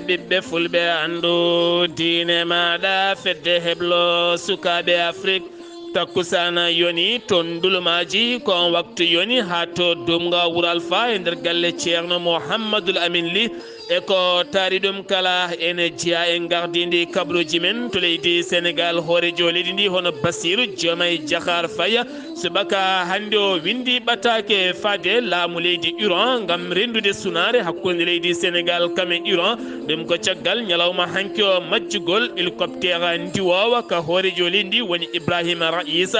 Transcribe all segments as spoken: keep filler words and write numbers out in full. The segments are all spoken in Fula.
Ɓiɓɓe fulɓe, anndu diine maaɗa, fedde heblo sukaaɓe Afrik. Takkusaana yoni to Ndulumaaji, ko on waktu yoni haa to Dumga Wuro Alfa e nder galle Ceerno Muhammadul Amin Li. E ko taari ɗum kala, ene jeyaa e ngardiindi kabaruuji men to leydi Senegaal. Hooreejo leydi ndi hono Basiiru Jomay Jaxaar Faya, subaka hannde o winndi ɓataake faade laamu leydi Iran ngam renndude sunaare hakkunde leydi Senegaal kam e Iran. Ɗum ko caggal ñalawma hanki o majjugol hélicoptère ndiwoowa ka hooreejo leydi ndi woni Ibrahima Raïs,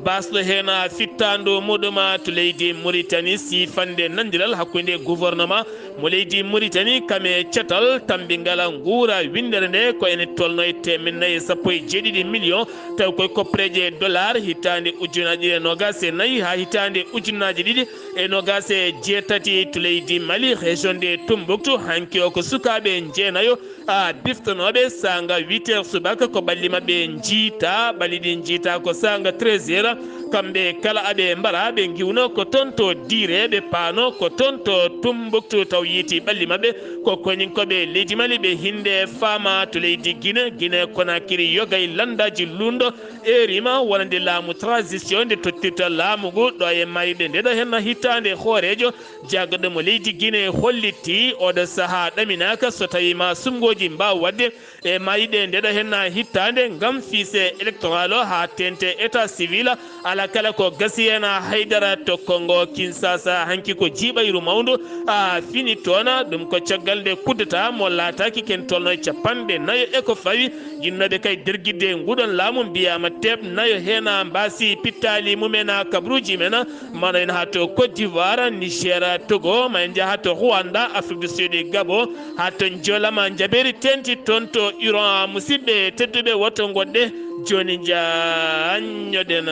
baasɗo heen fittaandu muɗum to leydi Muritani, siifande nanndiral hakkunde gouvernement mo leydi Muritani kam e catal tammbingal nguura winndere nde, ko ene tolno e teemedde nayi e sappo e jeeɗiɗi million, tawi koye koppareeje dollar. Hitaande ujunaaji ɗiɗi e noogaas e nayi haa hitaande ujunnaaji ɗiɗi e noogaas e jeetati to leydi Mali, région de Tombouctou, hanki o ko sukaaɓe jeenayo a biftonooɓe saanga huit heures subaka ko ɓalli maɓɓe njiita. Ɓalli ɗi njiita ko saanga treize heures. Kamɓe kala aɓe mbara, ɓe ngiwno ko toon to Dire, ɓe paano ko toon to Tombouctou, taw yiiti ɓalli maɓɓe ko koninkoɓe leydi Mali, ɓe hinde faama to leydi Guinée, Guinée Conakry, yoga e lanndaaji luundo. Erima wonande laamu transition nde tottirta laamu ngu ɗo e mayɓe ndeɗo henna hitaande hooreejo jaggaɗo mo leydi Guinée hollitti oɗo sahaa ɗaminaaka so tawi ma suɓngooji mbaaw waɗde e mayɓe ndeɗo henna hittaande ngam fiise électoral o haa teente état civil. Ala kala ko gasi heen, haydara to Kongo Kinshasa hanki ko jiiɓayru mawndu a fini toon. Ɗum ko caggal nde kuddata mo laataaki ken tolno e capanɗe nayo e ko fawi. Jinnooɓe kay dergidde nguɗon laamu mbiyaama teep nayo heen mbaasi pittaali mumen, kabaruuji men. Mano en haa to Côte d'Ivoire, Niger, Togo, ma en njaha to Rwanda, Afrique du Sud, Gabon, haa to Jolama Jabeeri teenti toon to Iran. Musidɓe tedduɓe, woto ngonɗe jooni njaanñoɗen.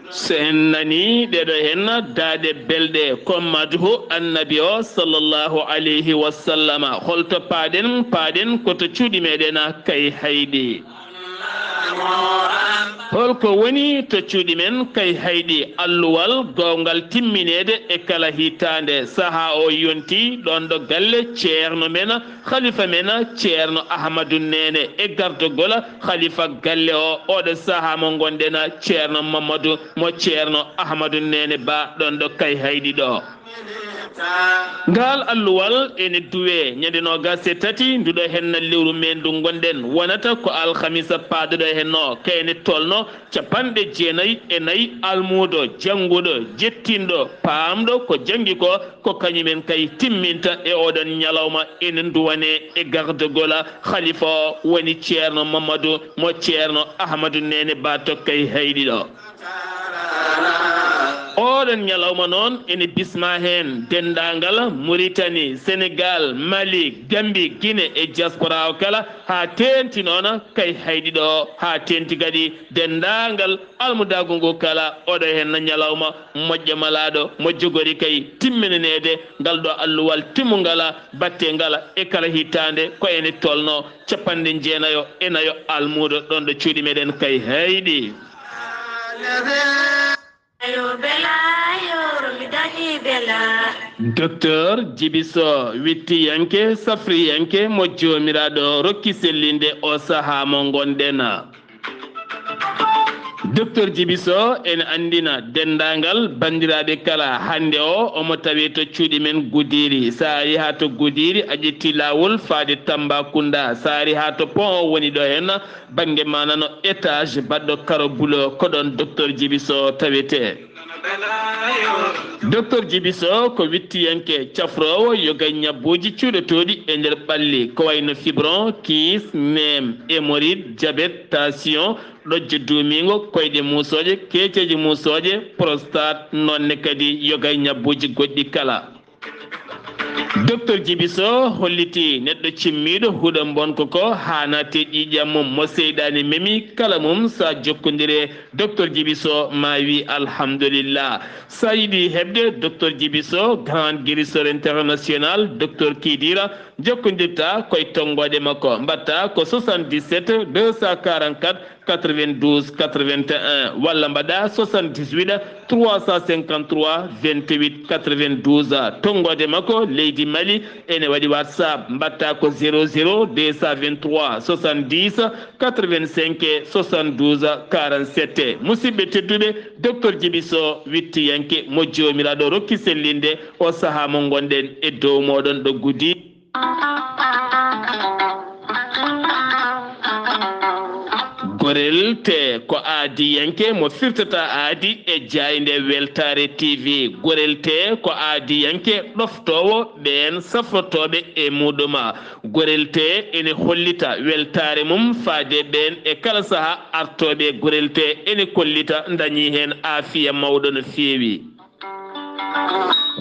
So en nanii ɗeɗo hen daaɗe belɗe, ko madhu Annabi o, sallallahu alayhi wa sallama, holto paaɗen? Paaɗen ko to cuuɗi meɗen Kay Hayɗi. Holko woni to cuuɗi men Kay Hayɗi? Alluwal goongal timmineede e kala hitaande. Sahaa o yonti ɗoon ɗo galle ceerno men, khalifa men, ceerno Ahmadu Neene, e gardogol khalifa galle o, oɗo sahaa mo ngonɗen, ceerno Mamadu mo ceerno Ahmadu Neene Ba, ɗoon ɗo Kay Hayɗi ɗo. Ngal alluwal ene duwe ñande noogas e tati nduɗo henna lewru men ndu ngonɗen, wonata ko alhamisa paaɗuɗo henno, kayne tolno capanɗe jeenayi e nayi almuudo, jannguɗo, jettinɗo, paamɗo ko janngi ko, ko kañumen kay timminta e oɗon ñalawma ene nduwane e gardogol khalifa o woni ceerno Mamadou mo ceerno Ahmadou Neene Ba Tokkay Hayɗi ɗo. Oɗon ñalawma noon ene bisma heen denndaangal Muritani, Senegaal, Mali, Gambi, Gine e diaspora o kala, haa teenti noon Kay Hayɗi ɗo, haa teenti kadi denndaangal almudaagu ngu kala. Oɗo heen ñalawma moƴƴo malaaɗo mo jogori kay timminaneede ngal ɗo alluwal timmungal batte ngal e kala hitaande ko ene tolno capanɗe jeenayo e nayo almuudo ɗoon ɗo cuuɗi meɗen Kay Hayɗi. Docteur Jibi Soh, wittiyanke, safriyanke mo Joomiraaɗo rokki sellinde o sahaa mo ngonɗen. Docteur Jibi Soh ene anndina denndaangal banndiraaɓe kala hannde o omo tawee to cuuɗi men Gudiri. So a ari haa to Gudiri, a ƴetti laawol faade Tambacounda. So a ari haa to pont o woni ɗo heen, bannge ma nano étage baɗɗo karo bulo, ko ɗoon Docteur Jibi Soh tawetee. Docteur Jibi Soh ko wittiyanke cafroowo yoga ñabbuuji cuuɗotooɗi e nder ɓalli, ko wayno fibron, kiis, neem, hémorroïde, diabète, tension, ɗojjo duumiingo, koyɗe muusooje, keeceeje muusooje, prostate, noonne kadi yoga ñabbuuji goɗɗi kala. Docteur Djibiso holliti neɗɗo cimmiiɗo huɗo mbonko ko haanate ƴiiƴam mum mo seyɗaani memi kala mum sa jokkondire Docteur Djibiso ma wi alhamdulillah. Sa yiɗi heɓde Docteur Djibiso, grand guérisseur international, Docteur Kidira, jokkondirta koye tonngoode makko. Mbatta ko soixante-dix-sept deux cent quarante-quatre quatre-vingt-douze quatre-vingt-un walla mbaɗa soixante-dix-huit trois cent cinquante-trois vingt-huit quatre-vingt-douze. Tonngoode makko leydi Mali ene waɗi WhatsApp. Mbatta ko zéro zéro deux cent vingt-trois soixante-dix quatre-vingt-cinq soixante-douze quarante-sept. Musidɓe tedduɓe, Docteur Djibiso wittiyanke mo Joomiraaɗo rokki sellinde o sahaa mo ngonɗen e dow mooɗon ɗo guddi. Gorel te ko aadiyanke mo firtata aadi e jaaynde Weltaare T V. Gorel te ko aadiyanke ɗoftoowo ɓeen safrotooɓe e muɗuma. Gorel te ene hollita weltaare mum faade ɓeen e kala saha artooɓe. Gorel te ene kollita dañi heen aafiya mawɗo no feewi.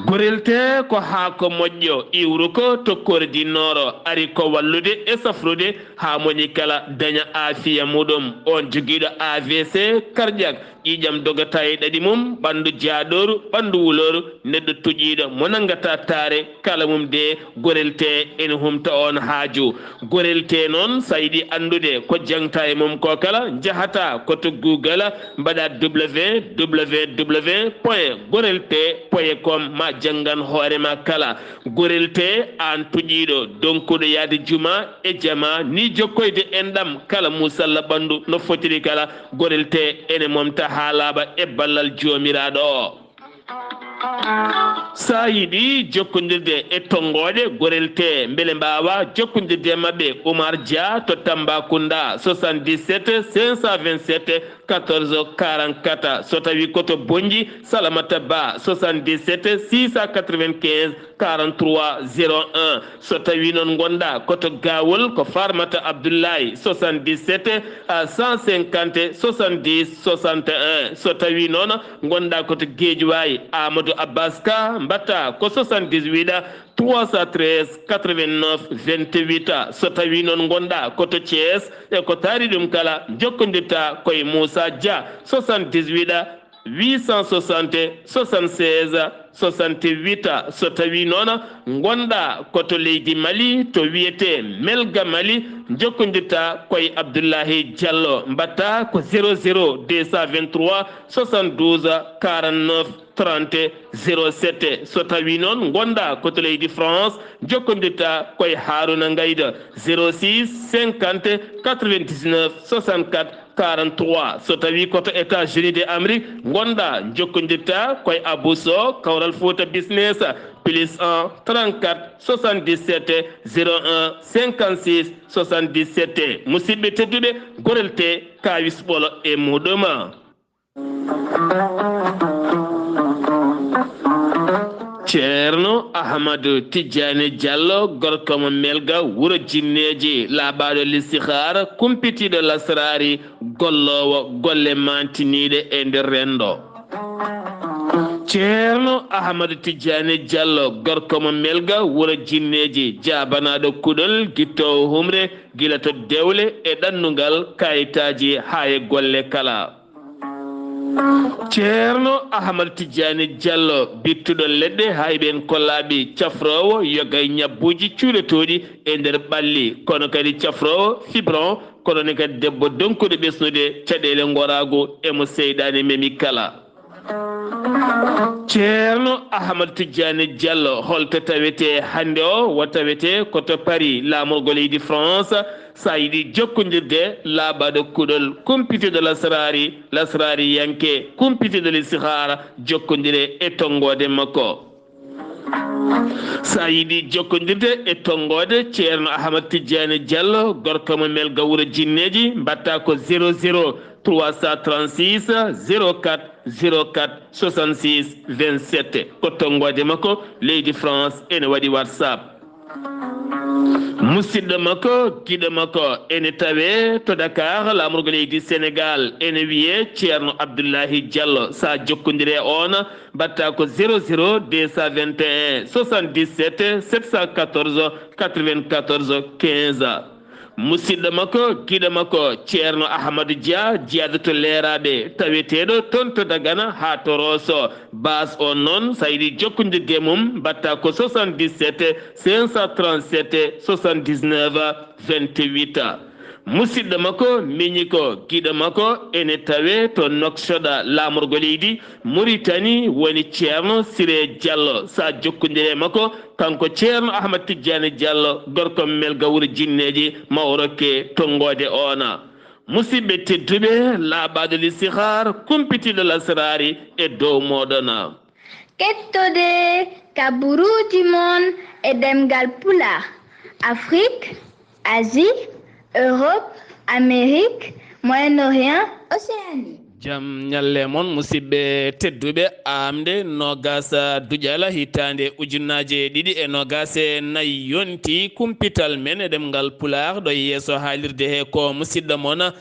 Gorel te ko haako moƴƴo, iwruko to kordi nooro, ari ko wallude e safrude haa moni kala daña aafiya muɗum. On jogiiɗo A V C cardiaque, ƴiiƴam dogata e ɗaɗi mum, ɓanndu jaaɗooru, ɓanndu wulooru, neɗɗo tuƴiiɗo mo nanngata taare, kala mum de Gorel te ene humta on haaju. Gorel te noon, so a yiɗi anndude ko jaŋta e mum ko kala, njahata ko to Google, mbaɗa www point gorel te point com, ma janngan hoore ma kala. Gorel te, aan tuƴiiɗo, donkuɗo yahde juma e jama, ni jokkoyde enɗam kala musalla ɓanndu no fotiri kala. Gorel te ene momta haa laaɓa e ballal Joomiraaɗo o. Sa yiɗi jokkondirde e tonngoode Gorel te, mbele mbaawa jokkondirde e maɓɓe, Oumar Dia to Tambacounda, soixante-dix-sept cinq cent vingt-sept quatorze quarante-quatre. So tawi ko to Bonnji, Salamata Ba, soixante-dix-sept six cent quatre-vingt-quinze quarante-trois zéro un. So tawi noon ngonɗa ko to Gawol, ko Farmata Abdoulaye, soixante-dix-sept cent cinquante soixante-dix soixante et un. So tawi noon ngonɗa ko to Guédiawaye, Amadou Abbas Ka, mbatta ko soixante-dix-huit trois cent treize quatre-vingt-neuf vingt-huit. So tawi noon ngonɗa ko to Thiès, e ko taari ɗum kala, jokkondirta koye Moussa Dia, soixante-dix-huit huit cent soixante soixante-seize soixante-huit. So tawi noon ngonɗa ko to leydi Mali, to wiyete Melga Mali, jokkondirta koye Abdoulahi Diallo, mbatta ko zéro zéro deux cent vingt-trois soixante-douze quarante-neuf trente zéro sept. So tawi noon ngonɗa ko to leydi France, jokkondirta koye Haruna Ngayda, zéro six cinquante quatre-vingt-dix-neuf soixante-quatre quarante-trois. So tawi ko to États-Unis de Amérique ngonɗa, jokkondirta koye Abou Sow, Kawral Fouta Business, plus un trente-quatre soixante-dix-sept zéro un cinquante-six soixante-dix-sept. Musidɓe tedduɓe, Gorel te, kawis ɓolo e muɗum. Ceerno Ahmadu Tijjaani Jallo, gorko mo Melga, wuro Jinneeji, laaɓaaɗo listihaara, kumpitiiɗo lasraari, golloowo golle maantiniiɗe e nder renndo. Ceerno Ahmadu Tijjaani Jallo, gorko mo Melga, wuro Jinneeji, jaabanaaɗo kuɗol, gittoowo humre, gila to dewle e ɗannungal, kayitaaji haa e golle kala. Ceerno Ahmad Tijjaani Jallo, bittuɗo leɗɗe, hayɓe en kollaaɓi, cafroowo yoga e ñabbuuji cuuletooɗi e nder ɓalli, kono kadi cafroowo fibron, kono ne kadi debbo donkuɗo ɓesnude caɗeele ngoraagu e mo seyɗaane memi kala. Ceerno Ahmad Tijjaani Jallo, holto tawetee hannde o? Wo tawetee ko to Paris, laamorgo leydi France. So a yiɗi jokkondirde, laaɓaaɗo kuɗol, kumpitiiɗo lasraari, lasraariyanke, kumpitiiɗo listihaara, jokkondire e tonngoode makko. So a yiɗi jokkondirde e tonngoode Ceerno Ahmad Tijjaani Jallo, gorko mo Melga wuro Jinneeji, mbaɗta ko zéro zéro trois cent trente-six zéro quatre zéro quatre soixante-six vingt-sept. Ko tonngoode makko, leydi France ene waɗi WhatsApp. Musidɗo makko, giɗo makko, ene tawee to Dakar, laamorgo leydi Senegaal, ene wiyee Ceerno Abdullahi Diallo. So a jokkondirii e oon, mbaɗtaa ko zéro zéro deux cent vingt et un soixante-dix-sept sept cent quatorze quatre-vingt-quatorze quinze. Musidɗo makko, giɗo makko, Ceerno Ahmadou Dia, jeyaaɗo to Leeraaɓe, taweteeɗo toon to Dagana haa to Rooso. Baas on noon, so a yiɗi jokkondirde e mum, mbaɗtaa ko soixante-dix-sept cinq cent trente-sept soixante-dix-neuf vingt-huit. Musidɗo makko, miñi ko, giɗo makko, ene tawee to Nouakchott, laamorgo leydi Mauritanie, woni Ceerno Siré Diallo. So a jokkondirii e makko, kanko Ceerno Ahmad Tijjaani Diallo, gorko Melga Wuro Jinneeji, ma o rokke tonngoode oona. Musidɓe tedduɓe, laaɓaaɗo listihaar, kumpitiiɗo lasraari e dow mooɗon. Kettode kaburuuji mon e ɗemngal Pulaar, Afrique, Asie, Europe, Amérique, Moyen-Orient, Océanie. Jam ñalle mon, musidɓe tedduɓe. Aamde noogaas duƴal hitaande ujunnaaje ɗiɗi e noogaas e nayi yonti kumpital men e ɗemngal Pulaar. Ɗo e yeeso haalirde he ko musidɗo mon,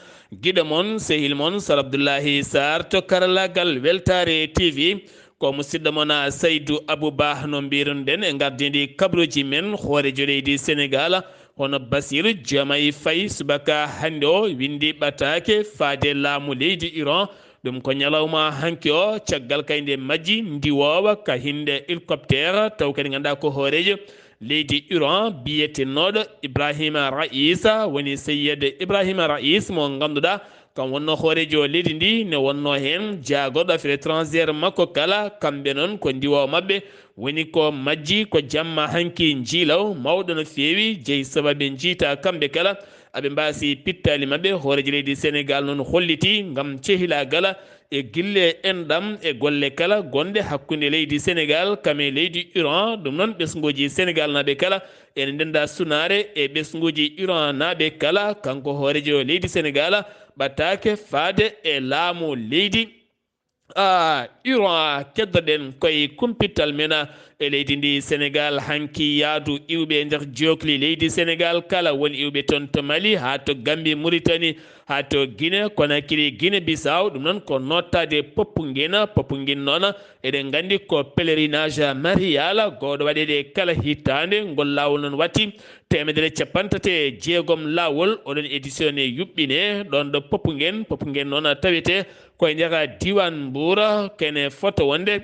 giɗo mon, sehil mon, Sar Abdullahi Sarr to karallaagal Weltaare T V. Ko musidɗo mon, Saydu Abu Bah, no mbiirunoɗen e ngardiindi kabaruuji men, hooreejo leydi Senegaal, hono Basiiru Jomay Fay, subaka hannde o winndi ɓataake faade laamu leydi Iran. Ɗum ko ñalawma hanki o, caggal kay nde majji ndiwoowa ka hinnde hélicoptère, taw kadi ngannduɗaa ko hooreejo leydi Iran biyetenooɗo Ibrahima Raïs, woni Seyed Ibrahima Raïs mo ngannduɗaa kam wonno hooreejo leydi ndi, ne wonno heen jaagorɗo affaires étrangères makko kala. Kamɓe noon ko ndiwoowa maɓɓe woni ko majji ko jamma hanki njiilaw mawɗo no feewi, jeyi sababu ɓe njiita kamɓe kala. Aɓe mbaasi pittaali maɓɓe, hooreejo leydi Senegaal noon holliti ngam cehilaagal e gille enɗam e golle kala gonɗe hakkunde leydi Senegaal kam e leydi Iran. Ɗum noon ɓesnguuji Senegaalnaaɓe kala ene ndennda sunaare e ɓesnguuji Iran naaɓe kala. Kanko hooreejo leydi Senegaal ɓataake faade e laamu leydi, a, Iran. Keddoɗen koye kumpital men e leydi ndi Senegaal hanki, yaadu iwɓe e nder jookli leydi Senegaal kala, woni iwɓe toon to Mali haa to Gambi, Muritani, haa to Gine Konakiri, Gine Bisaw. Ɗum noon ko noottaade Popenguine. Popenguine noon, eɗen nganndi ko pèlerinage marial gowɗo waɗeede kala hitaande. Ngol laawol noon watti teemedere cappanɗe tati e jeegom laawol. Oɗon édition ne yuɓɓine ɗoon ɗo Popenguine. Popenguine noon tawetee koye nder diiwaan Mbuur, kene fota wonde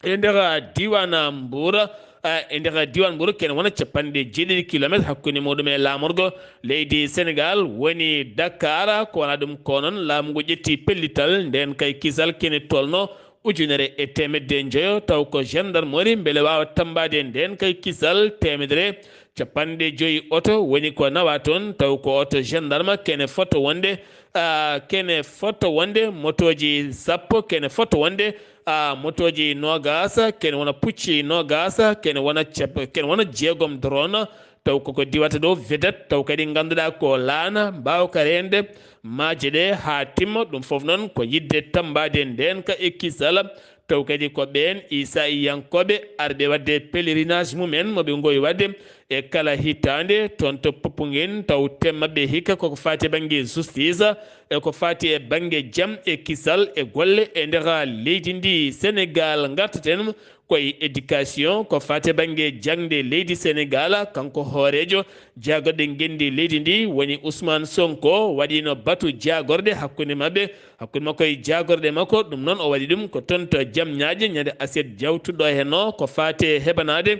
e nder diiwaan Mbuur, a, e nder diiwaan Mbuur kene wona cappanɗe jeeɗiɗi kilometre hakkunde muɗum e laamorgo leydi Senegaal woni Dakar. Ko wona ɗum ko noon laamu ngu ƴetti pellital, ndeen kay kisal kene tolno ujunere e teemedde njoyo, taw ko gendarmerie mbele waawa tammbaade ndeen kay kisal teemedere cappanɗe joyi oto woni ko nawa toon, taw ko oto gendarme kene fota wonde, a, kene fota wonde motooji sappo, kene fota wonde, a, motooji noogaas, kene wona pucci noogaas, kene wona cap-, kene wona jeegom drone, taw koko diwata ɗo vedette, taw kadi ngannduɗaa ko laana mbaawka reende maaje ɗe haa timma. Ɗum fof noon ko yiɗde tammbaade ndeen ka e kisal. Taw kadi ko ɓeen Israayiyankooɓe arɓe waɗde pèlerinage mumen mo ɓe ngowi waɗde e kala hitaande toon to Popenguine, taw thème maɓɓe hikka koko faati e bannge justice, e ko faati e bannge jam e kisal e golle e nder leydi ndi Senegaal. Ngartaten koye éducation, ko faati e bannge jaŋde leydi Senegaal, kanko hooreejo jaagorɗe ngenndi leydi ndi woni Ousmane Sonko, waɗiino batu jaagorɗe hakkunde maɓɓe, hakkunde makko e jaagorɗe makko. Ɗum noon o waɗi ɗum ko toon to Jamñaaje ñande aset jawtuɗo heen o, ko faati e heɓanaade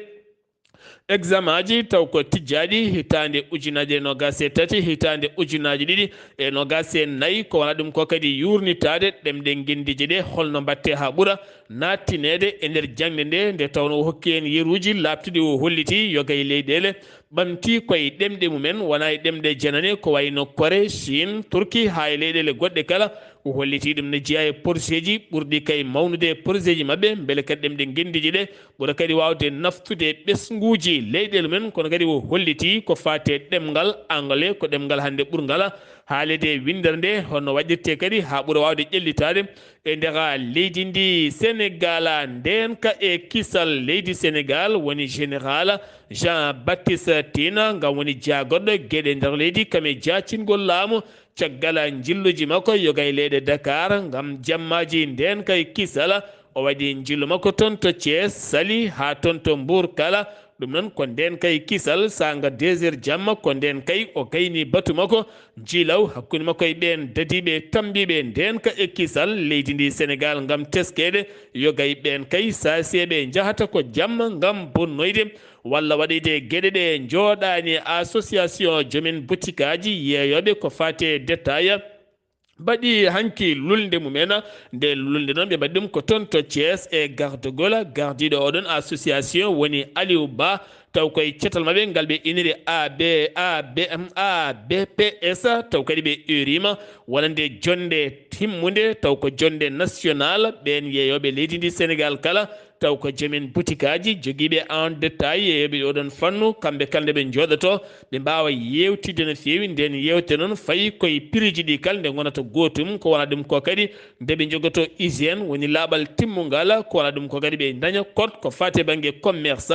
examen aji taw ko tijjaaɗi hitaande ujunaaji e noogaas e tati, hitaande ujunaaji ɗiɗi e noogaas e nayi. Ko wona ɗum ko kadi yuurnitaade ɗemɗe ngenndiije ɗe, holno mbaɗte haa ɓura naattineede e nder jaŋde nde, nde tawnoo o hokki heen yeruuji laaɓtuɗi, o holliti yoga e leyɗeele ɓamti koye ɗemɗe mumen, wona e ɗemɗe janane, ko wayno Kore, Chine, Turki, haa e leyɗeele goɗɗe kala, O hollitii ɗum ne jeyaa e porseeji ɓurɗi kay mawnude e porseeji maɓɓe, mbele kadi ɗemɗe ngenndiije ɗe ɓura kadi waawde naftude e ɓesnguuji leyɗeele mum en, kono kadi o hollitii ko faati e ɗemngal Angle, ko ɗemngal hannde ɓurngal haaleede e winndere nde, hono waɗirtee kadi haa ɓura waawde ƴellitaade e nder leydi ndi Senegaal. Ndeenka e kisal leydi Senegaal woni Général Jean Baptiste Tine, ngam woni jaagorɗo geɗe nder leydi, kam e jaacingol laamu, caggal njilluji makko yoga e leyɗe Dakar ngam jammaaji ndeenka e kisal. O waɗi njillu makko toon to Thiès, Saly, haa toon to Mbour kala. Ɗum noon ko ndeenka e kisal, saanga deux heures jamma, ko ndeen kay o gayni batu makko, njiilaw hakkunde makko e ɓeen dadiiɓe tammbiiɓe ndeenka e kisal leydi ndi Senegaal ngam teskeede yoga e ɓeen kay saaseeɓe njahata ko jamma ngam bonnoyde walla waɗoyde geɗe ɗe njooɗaani. Association joomen butikaaji yeeyooɓe ko faati e détail mbaɗi hanki lulnde mum en. Nde lulnde noon ɓe mbaɗi ɗum ko toon to Thiès e garde gol, gardiiɗo oɗon association woni Aliou Ba, taw koye cetal maɓɓe ngal ɓe iniri A B, A B M, A B P S, taw kadi ɓe euriima wonande jonnde himmunde, taw ko jonnde national, ɓeen yeeyooɓe leydi ndi Senegaal kala, taw ko joomen butikaaji jogiiɓe en détail yeeyooɓe oɗon fannu, kamɓe kala nde ɓe njooɗoto, ɓe mbaawa yeewtidde no feewi. Ndeen yeewtere noon fayi koye piriiji ɗi kala nde ngonata gootum, ko wona ɗum ko kadi nde ɓe njogotoo hygiène, woni laaɓal timmungal, ko wona ɗum ko kadi ɓe ndaña code ko faati e bannge commerce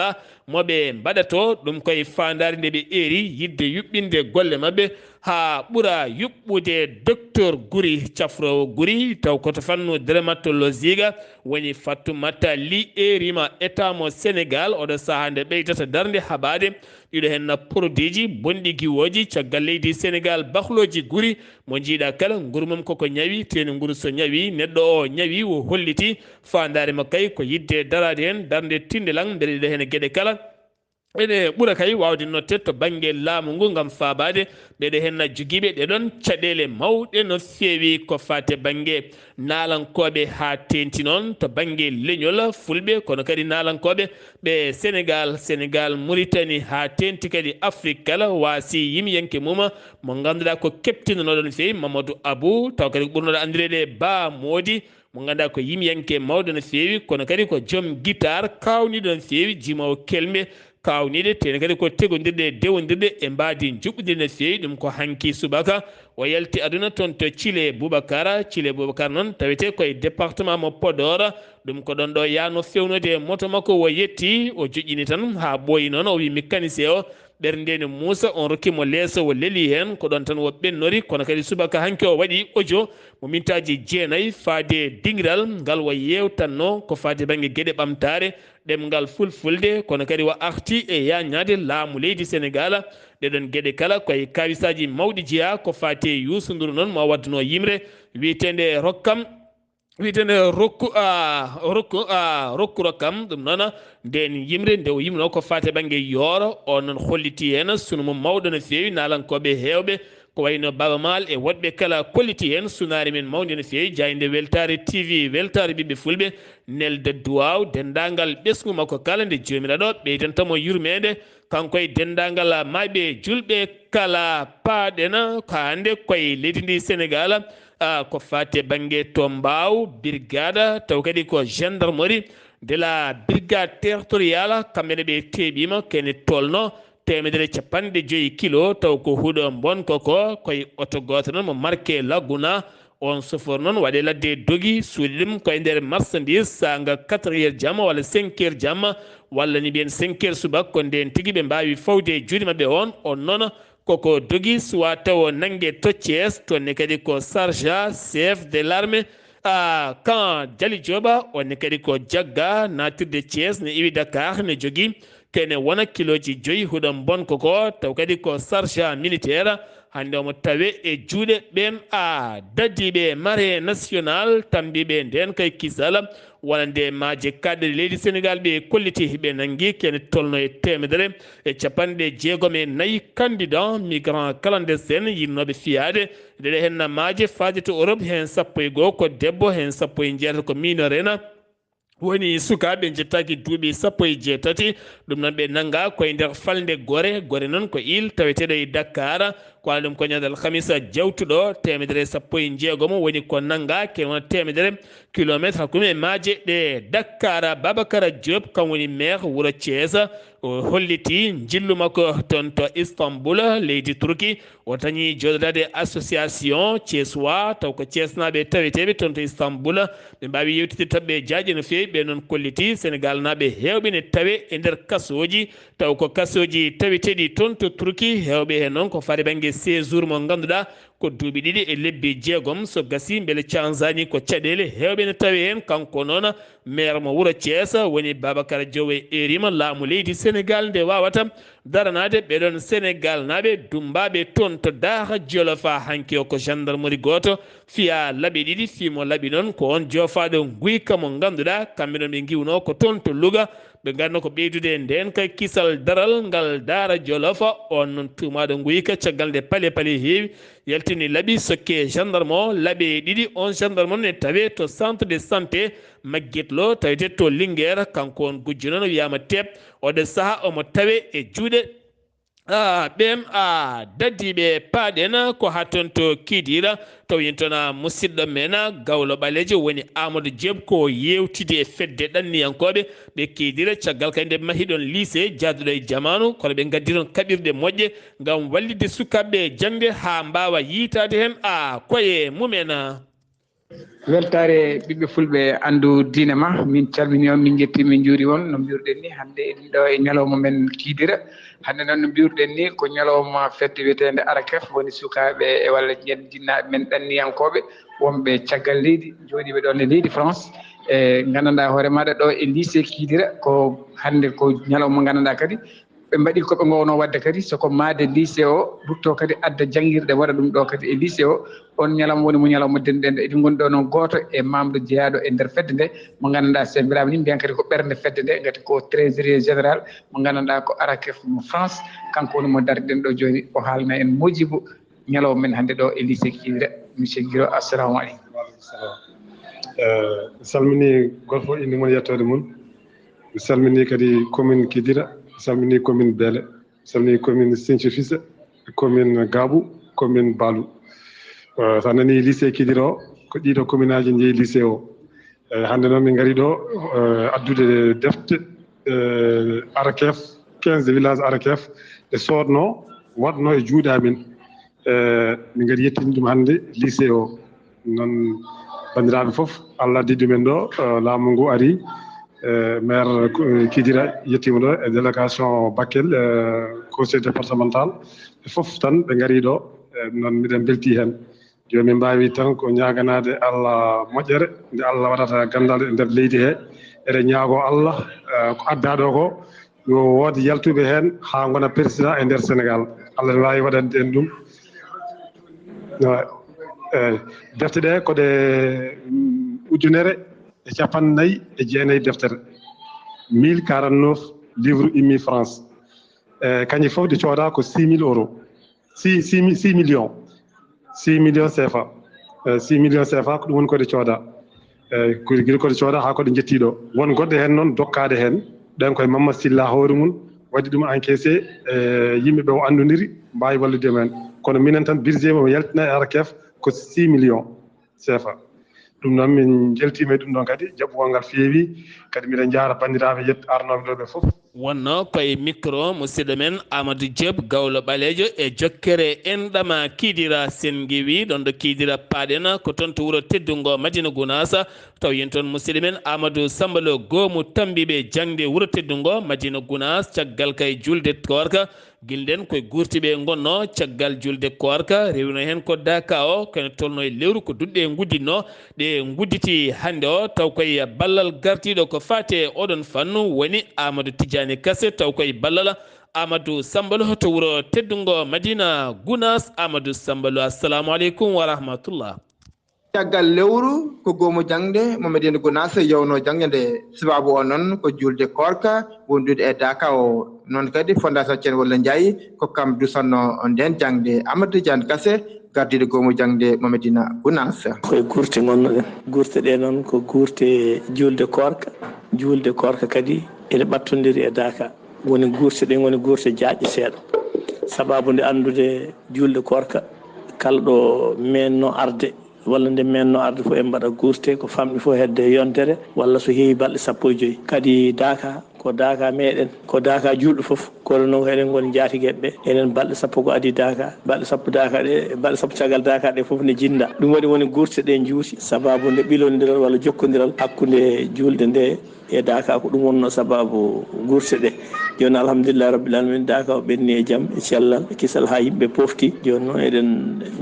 mo ɓe mbaɗatoo, ɗum koye faandaare nde ɓe eeri yiɗde yuɓɓinde golle maɓɓe haa ɓura yuɓɓude. Docteur Guri, cafroowo Guri, taw ko to fannu dermatologie ga, woni Fatoumata Ly, eeriima état mo Senegaal oɗo sahaa nde ɓeydata darnde haɓaade ɗiɗo heen produitji bonɗi giwooji caggal leydi Senegaal, bahlooji Guri, mo njiiɗa kala nguru mum koko ñawi, teeni nguru so ñawi, neɗɗo o ñawi, o holliti faandaare mo kay ko yiɗde daraade heen darnde tinndelaŋ, mbele ɗiɗo heen geɗe kala ene ɓura kay waawde notte to bannge laamu ngu ngam faabaade ɓeɗe heen jogiiɓe ɗe ɗoon caɗeele mawɗe no feewi ko faati e bannge naalankooɓe haa teenti noon to bannge leñol fulɓe, kono kadi naalankooɓe ɓe Senegaal, Senegaal, Muritani haa teenti kadi Afrik kala waasi yimyanke mum mo ngannduɗaa ko keptinanooɗo no feewi Mamadou Abou, taw kadi ko ɓurnooɗo anndireede Ba Moodi, mo ngannduɗaa ko yimyanke mawɗo no feewi, kono kadi ko joom guitar kaawniiɗo no feewi, jimoowo kelme kaawniiɗe, teeni kadi ko tegondirɗe e dewondirɗe e mbaadi njuɓɓudiri no feewi. Ɗum ko hanki subaka o yalti aduna toon to Thillé Boubacar. Thillé Boubacar noon tawetee ko e département mo Podor. Ɗum ko ɗoon ɗo yahnoo feewnude e moto makko, o yetti, o joƴƴini tan haa ɓooyi noon, o wii mécanicien o, ɓernde ne muusa, on rokki mo leeso, o leli heen, ko ɗoon tan o ɓennori. Kono kadi subaka hanki o waɗi audio mo mintaaji jeenayi faade e dingiral ngal o yeewtatnoo ko faade bannge geɗe ɓamtaare ɗemngal fulfulde, kono kadi o arti e yaañaade laamu leydi Senegaal. Ɗee ɗoon geɗe kala ko e kaawisaaji mawɗi jeyaa, ko faati e Youssou Ndour noon mo waddunoo yimre wiyeteende Rokkam, wiyeteende Rokku, a, Rokku, a, Rokku Rokkam. Ɗum noon, ndeen yimre nde o yimnoo ko faati e bannge yooro, oon noon hollitii heen sunu mum mawɗo no feewi, naalankooɓe heewɓe, ko wayno Baaba Maal e woɗɓe kala kolliti heen sunaare men mawnde no feewi, jaaynde weltaare T V, weltaare ɓiɓɓe fulɓe, nelda duwaaw denndaangal ɓesngu makko kala, nde Joomiraaɗo ɓeydanta mo yurmeende, kanko e denndaangal maayɓe julɓe kala. Paaɗen ko hannde koye leydi ndi Senegaal, a, ko faati e bannge to Mbaaw, birgaada, taw kadi ko gendarmerie de la brigade territoriale, kamɓe ne ɓe teeɓiima, kene tolno teemedere e capanɗe joyi kilo, taw ko huɗo mbonko ko, koye oto gooto noon mo marque Laguna. On chauffeur noon waɗi ladde dogi, suuɗi ɗum koye nder marchandise, saanga quatre heures jamma walla cinq heures jamma, walla ni mbiyen cinq heures subaka, ko ndeen tigi ɓe mbaawi fawde e juuɗe maɓɓe on. On noon koko dogi, suwa taw o nannge to Thiès, toon ne kadi ko chargé chef de l'armée, a, camp Jali Joba, on ne kadi ko jagga naatirde Thiès, ne iwi Dakar, ne jogii kene wona kilooji joyi huɗo mbonko ko, taw kadi ko chargé militaire. Hannde omo tawe e juuɗe ɓeen, a, dadiiɓe marée nationale, tammbiiɓe ndeen kay kisal, wonande maaje kaaɗɗe leydi Senegaal, ɓe kolliti ɓe nanngi kene tolno e teemedere e capanɗe jeegom e nayi candidat migrant clandestin yinnooɓe fiyaade. Ndeɗe heen maaje faade to Europe, heen sappo e goo ko debbo, heen sappo e jeetato ko minorena. Woni sukaaɓe njettaaki duuɓi sappo e jeetati. Ɗum noon ɓe nannga koye nder falnde Gore. Gore noon ko île taweteeɗo e Dakar. Ko waɗi ɗum ko ñande alhamisa jawtuɗo, teemedere e sappo e jeegom woni ko nannga, kene wona teemedere kilomeetre hakkunde maaje ɗe. Dakar, Babacar Diop, kam woni maire wuro Thiès, o holliti njillu makko toon to Istanbul, leydi Turki. O tañi jooɗodaade association Thiessois, taw ko Thiesnaaɓe taweteeɓe toon to Istanbul. Ɓe mbaawi yewtidde toɓɓe jaaƴe no feewi. Ɓe noon kolliti Senegaalnaaɓe heewɓe ne tawe e nder kasooji, taw ko kasooji taweteeɗi toon to Turki. Heewɓe heen noon ko fare bannge séjour mo ngannduɗaa ko duuɓi ɗiɗi e lebbi jeegom. So gasii, mbele canzaani ko caɗeele heewɓe ne tawe heen. Kanko noon, maire mo wuro Thiès woni Babacar Diop e erima laamu leydi Senegaal nde waawata daranaade ɓeɗon Senegaal naaɓe dummbaaɓe toon to Daara Jolof. Hanki o ko gendarmerie gooto fiya laɓe ɗiɗi, fii mo laɓi noon ko on joofaaɗo nguyka mo ngannduɗaa kamɓe noon ɓe ngiwno ko toon to Louga. Ɓe nganno ko ɓeydude ndeen kay kisal daral ngal Daara Jolof. On noon tuumaaɗo nguyka caggal nde pale pale heewi yaltini laɓi sokke gendarme o laɓe ɗiɗi. On gendarme noon ne tawe to centre de santé Maguette Lo tawete to Linguère. Kanko on gujjo noon wiyaama teep. Oɗo saha omo tawe e juuɗe, ah, ɓeem, ah, dadiiɓe paaɗen ko haa toon to Kidira. Taw yen toon, ah, musidɗo men, ah, Gawlo Ɓaleejo woni Amadou Diop ko yeewtide e fedde ɗanniyankooɓe ɓe Kidira. Caggal kay nde mahiɗon lycée jaaduɗo e jamaanu, kono ɓe ngaddi toon kaɓirɗe moƴƴe ngam wallitde sukaaɓe jaŋde haa mbaawa yiytaade heen, ah, koye mumen. Weltaare ɓiɓɓe fulɓe, anndu diine ma, min calmini on, min njetti, min njuuri on. No mbiruɗen ni, hannde eɗen ɗo e ñalawma men Kidira. Hannde noon no mbiruɗen ni, ko ñalawma fedde wiyeteende Arakef, woni sukaaɓe e walla yen jinnaaɓe men ɗanniyankooɓe wonɓe caggal leydi, jooɗiiɓe ɗoon e leydi France. E nganndanɗaa hoore maaɗa ɗo e lycée Kidira, ko hannde ko ñalawma mo nganndanɗaa kadi ɓe mbaɗi ko ɓe ngoowno waɗde kadi, so ko maayde lycée o, rutto kadi adda janngirɗe, waɗa ɗum ɗo kadi e lycée o. On ñalawma woni mo ñalawma denɗen ɗo. Eɗen ngoni ɗo noon gooto e maamɗo jeyaaɗo e nder fedde nde, mo nganndanɗaa so en mbiraama ni, mbiyan kadi ko ɓernde fedde nde, ngati ko trésorier général mo nganndanɗaa ko Arakef mo France, kanko woni mo darɗen ɗo jooni, o haalna en mojibu ñalawma men hannde ɗo e lycée Kidira. Monsieur Guiro, assalamu aleykum. Wa aleykum salam. Eh, mi salmini gooto fof innde mum e yettoode mum. Mi salmini kadi commune Kidira, mi salmini commune Beele, mi salmini commune Sinthiou Fissa, commune Gabou, commune Balou. Eh, so a nani lycée Kidira o, ko ɗiɗo commune aji njeyi lycée o. Eh, hannde noon min ngari ɗo, eh, addude defte, eh, Arakef, quinze village Arakef, ɗe soodno, waɗno e juuɗe amen. Eh, min ngari yettinde ɗum hannde lycée o. Noon banndiraaɓe fof, Allah addi ɗumen ɗo, eh, laamu ngu ari, eh, maire, eh, Kidira yettiima ɗo e délégation Bakel, eh, conseil départemental, ɓe fof tan ɓe ngari ɗo, eh, noon miɗen mbeltii heen. Jooni min mbaawi tan ko ñaaganaade Allah moƴƴere, nde Allah waɗata ganndal e nder leydi he. Eɗen ñaagoo Allah, eh, ko addaa ɗo ko, yo wood yaltuɓe heen haa ngona président e nder Senegaal. Allah ne waawi waɗande en ɗum. Ewa, eyi, defte ɗe ko ɗe, mm, ujunere e cappanɗe nayi e jeenayi deftere. Mille quarante-neuf livre immii France. E kañƴe fof ɗe cooda ko six mille euros. Six, six mi-, six millions. Six millions C F A. Eh, six millions C F A ko ɗum woni ko ɗe cooda. Eh, ko, gila ko ɗe cooda haa ko ɗe njetti ɗo. Won goɗɗe heen noon dokkaaɗe heen. Ɗeen koye Mamma Silla hoore mum waɗi ɗum encaissé, eh, yimɓe ɓe o anndondiri mbaawi wallude men. Kono minen tan budget mo yaltina e Arakef ko six millions C F A. Ɗum noon min njeltiima e ɗum ɗoon kadi, jaɓɓugol ngal feewi. Kadi miɗen njaara banndiraaɓe yet-, arnooɓe ɗo ɓe fof. Wonnoo koye micro musidɗo men Amadou Diop, Gawlo Ɓaleejo, e jokkere enɗam Kidira. Sen ngiwii ɗoon ɗo Kidira paaɗen, ko toon to wuro teddungo Madina Gunaas. Taw yen toon musidɗo men Amadou Samba Lo, goomu tammbiiɓe jaŋde wuro teddungo Madina Gunaas, caggal kay juulde koorka. Gila ndeen koye guurti ɓe ngonnoo caggal juulde koorka, rewino heen ko Daka o, ko ene tolnoo e lewru ko duɗe ngudditnoo. Ɗe ngudditi hannde o, taw koye ballal gardiiɗo ko faati e oɗon fannu woni Amadou Tidiani Kase, taw koye ballal Amadou Samba Lo to wuro teddungo Madina Gunaas. Amadou Samba Lo, assalamu aleykum wa rahmatullah. Caggal lewru ko goomu jaŋde mo Madina Gunaas yewno jaŋde nde. Sabaabu o noon ko juulde koorka wondude e Daka o. Noon kadi Fondation Ceen Walla Njaay ko kam dusanno ndeen jaŋde. Amadou Tidiani Kase, gardiiɗo goomu jaŋde mo Madina Gunaas. Koye guurte ngonnoɗen. Guurte ɗe noon ko guurte juulde koorka. Juulde koorka kadi ene ɓattondiri e Daka. Woni guurte ɗe ngoni guurte jaaƴɗe seeɗa. Sababu nde anndude juulɗe koorka, kala ɗo meenno arde, walla nde meenno arde fof, en mbaɗa gurte ko famɗi fof hedde yontere, walla so heewi balɗe sappo e joyi. Kadi daaka, ko daaka meɗen, ko daaka juulɗo fof. Kono noon eɗen ngoni njaatigeɓe ɓe. Enen balɗe sappo ko adii daaka, balɗe sappo daaka ɗe, balɗe sappo caggal daaka ɗe fof ne jinnda. Ɗum waɗi woni gurte ɗe njuuti sababu nde ɓilondiral walla jokkondiral hakkunde juulde nde e daaka. Ko ɗum wonno sababu gurte ɗe. Jooni alhamdulillahi rabbil alamin, daaka o ɓenni e jam, e cellal, e kisal, haa yimɓe pofti. Jooni noon eɗen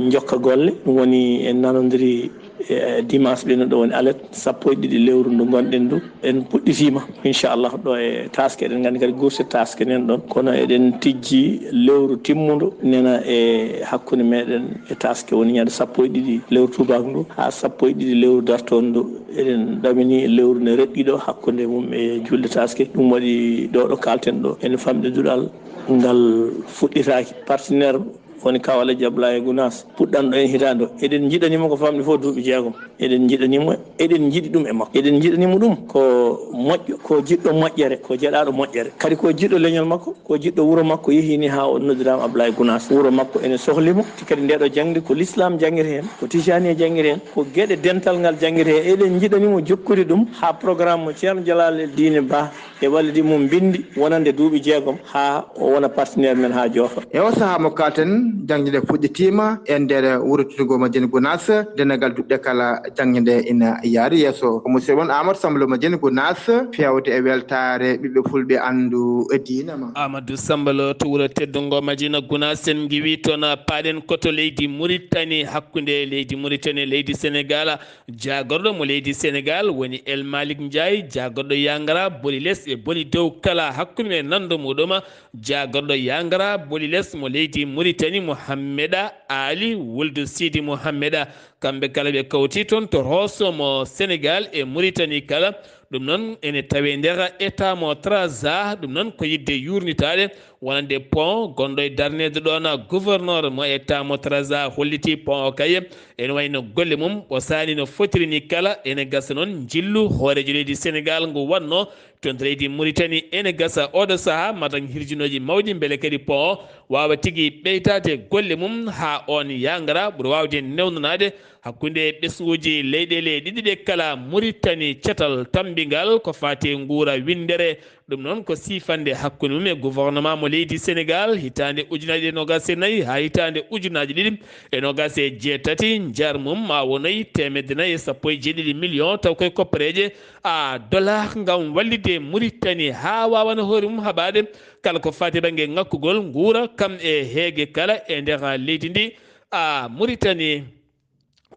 njokka golle. Ɗum woni en nanondiri e dimanche ɓennuɗo woni alet sappo e ɗiɗi lewru ndu ngonɗen ndu. En puɗɗitiima, inchallah, ɗo e Taske. Eɗen nganndi kadi gurte Taske nen ɗon, kono eɗen tijji lewru timmudu nena e hakkunde meɗen e Taske, woni ñande sappo e ɗiɗi lewru tubaak ndu haa sappo e ɗiɗi lewru dartoondu ndu. Eɗen ɗamini lewru nde reɗɗi ɗo hakkunde mum e juulde Taske. Ɗum waɗi ɗo ɗo kalten ɗo ene famɗi duɗal ngal fuɗɗitaaki. Partenaire woni Kaw Alhaji Abdoulaye Gounass, puɗɗanɗo en hitaande o. Eɗen njiɗanimo ko famɗi fof duuɓi jeegom. Eɗen njiɗanimo, eɗen njiɗi ɗum e makko. Eɗen njiɗanimo ɗum ko moƴƴo, ko jiɗɗo moƴƴere, ko jeɗaaɗo moƴƴere. Kadi ko jiɗɗo leñol makko, ko jiɗɗo wuro makko. Yehi ni haa o noddiraama Abdoulaye Gounass. Wuro makko ene sohlimo, te kadi nde ɗo jaŋde ko l'islam jaŋngirta heen, ko tijaniya jaŋngirta heen, ko geɗe dental ngal jaŋngirta heen. Eɗen njiɗanimo jokkude ɗum haa programme mo Ceerno Jalal El Diine Ba e wallidi mum mbinndi wonande duuɓi jeegom haa o wona partenaire men haa joofa. E o sahaa mo kalten, jaŋde nde fuɗɗitiima e nder wuro Tudu ngo Madiina Gunaas, dendagal duɗe kala jaŋde nde ina yaari yeeso. Ko musidɗo mon Amadou Samba Lo Madiina Gunaas, feewde e weltaare ɓiɓɓe fulɓe anndu e diina ma. Amadou Samba Lo to wuro teddungo Madiina Gunaas, en ngiwi toon, paaɗen ko to leydi Muritani, hakkunde leydi Muritani e leydi Senegaal. Jaagorɗo mo leydi Senegaal woni El Malick Ndiaye, jaagorɗo Yangara, boli les e boli dow kala hakkunde men nanndo muɗum. Jaagorɗo Yangara, boli les mo leydi Muritani, Mohammeda Ali wuldu Sidi Mohammeda. Kamɓe kala ɓe kawti toon to Rooso mo Senegaal e Muritani kala. Ɗum noon ene tawee nder état mo Trarza, ɗum noon ko yiɗde yuurnitaade wonande pont gonɗo e darneede ɗoon. Gouverneur mo état mo Trarza holliti pont o kay ene wayno golle mum ɓosaani no fotiri ni kala. Ene gasa noon njillu hooreejo leydi Senegaal ngu waɗno toon to leydi Muritani. Ene gasa oɗo sahaa mataŋ hirjinooji mawɗi mbele kadi pont o waawa tigi ɓeydaade golle mum haa oon Yangara ɓura waawde newnanaade hakkunde ɓesnguuji leyɗeele ɗiɗi ɗe kala. Muritani, catal tammbingal ko faati e nguura winndere. Ɗum noon ko siifannde hakkunde mum e gouvernement mo leydi Senegaal hitaande ujunaaji ɗiɗi e noogaas e nayi haa hitaande ujunaaji ɗiɗi e noogaas e jeetati. Njar mum maa wonoy teemedde nayi e sappo e jeeɗiɗi million, taw koye koppareeje a dollar ngam wallitde Muritani haa waawana hoore mum haɓaade kala ko faati bannge ŋakkugol nguura kam e heege kala e nder leydi ndi. A Muritani,